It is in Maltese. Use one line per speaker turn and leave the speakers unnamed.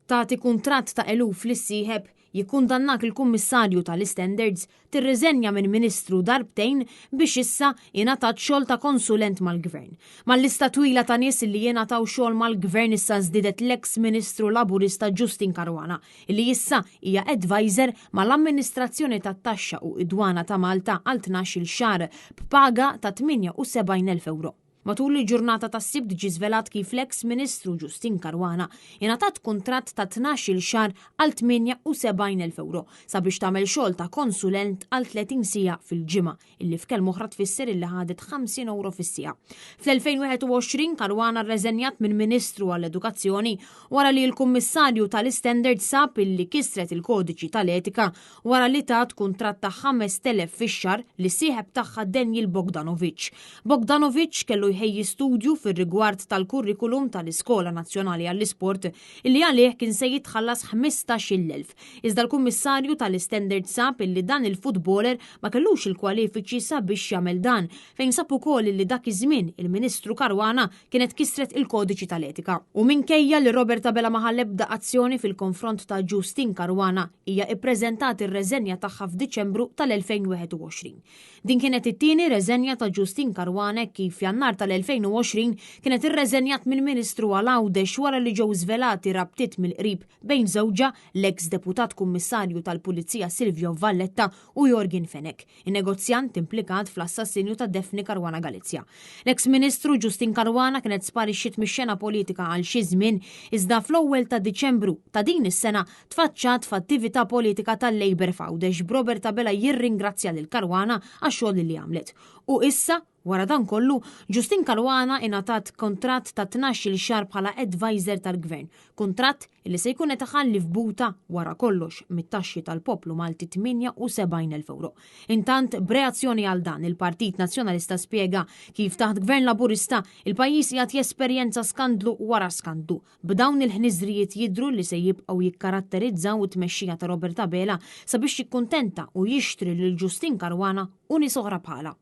Tagħti kuntratt ta' eluf lis-sieħeb, jikkundannak il-Kummissarju tal-Istandards, tirriżenja minn Ministru darbtejn biex issa ingħatat xogħol ta' konsulent mal-Gvern. Mal-lista twila ta' nies li jingħataw xogħol mal-Gvern issa żdiedet l-eks Ministru Laburista Justyne Caruana li issa hija adviser mal-Amministrazzjoni tat-Taxxa u d-Dwana ta' Malta għal 12-il xahar b'paga ta' 78,000 ewro. Matul il-ġurnata tas-Sibt ġie żvelat kif l-eks Ministru Justyne Caruana ingħatat kuntratt ta' 12-il xahar għal 78,000 ewro sabiex tagħmel xogħol ta' konsulent għal 30 siegħa fil-ġimgħa, illi f'kelma oħra tfisser illi ħadet 50 ewro fis-siegħa. Fl-2021 Caruana rreżenjat minn Ministru għall-Edukazzjoni wara li l-Kummissarju tal-Istandards sab illi kisret il-kodiċi tal-etika wara li tat kuntratt ta' 5,000 fix-xahar lis-sieħeb tagħha Daniel Bogdanovic. Bogdanovic kellu jħejji studju fir-rigward tal-kurrikulum tal-Iskola Nazzjonali għall-Isport illi għalih kien se jitħallas 15,000. Iżda l-Kummissarju tal-Istandards sab illi dan il-futboler ma kellux il-kwalifiċi sabiex jagħmel dan, fejn sab ukoll illi dak iż-żmien il-Ministru Caruana kienet kisret il-kodiċi tal-etika. U minkejja li Robert Abela ma ħa l-ebda azzjoni fil-konfront ta' Justyne Caruana, hija ippreżentat ir-reżenja tagħha f'Diċembru tal-2021. Din kienet it-tieni reżenja ta' Justyne Caruana hekk kif f'Jannar tal-2020 kienet irreżenjat minn Ministru għal Għawdex wara li ġew żvelati rabtiet mill-qrib bejn żewġha, l-eks Deputat Kummissarju tal-Pulizija Silvio Valletta u Yorgen Fenech. in-negozjant implikat fl-assassinju ta' Daphne Caruana Galizia. L-eks Ministru Justyne Caruana kienet sparixxiet mix-xena politika għal xi żmien iżda fl-ewwel ta' Diċembru ta' din is-sena tfaċċat f'attività politika tal-Labour f'Għawdex b'Robert Abela jirringrazzja lil Caruana għax-xogħol li għamlet. U issa, wara dan kollu, Justyne Caruana ingħatat kuntratt ta' 12-il xahar bħala adviser tal-Gvern, kuntratt li se jkun qed iħalli f'buta, wara kollox, mit-taxxi tal-poplu Malti 78,000 ewro. Intant, b'reazzjoni għal dan, il-Partit Nazzjonalista spjega kif taħt Gvern Laburista, il-pajjiż qiegħed jesperjenza skandlu wara skandlu, b'dawn il-ħniżrijiet jidhru li se jibqgħu jikkaratterizzaw it-tmexxija ta' Robert Abela sabiex jikkuntenta u jixtri lil Justyne Caruana u nies oħra bħalha.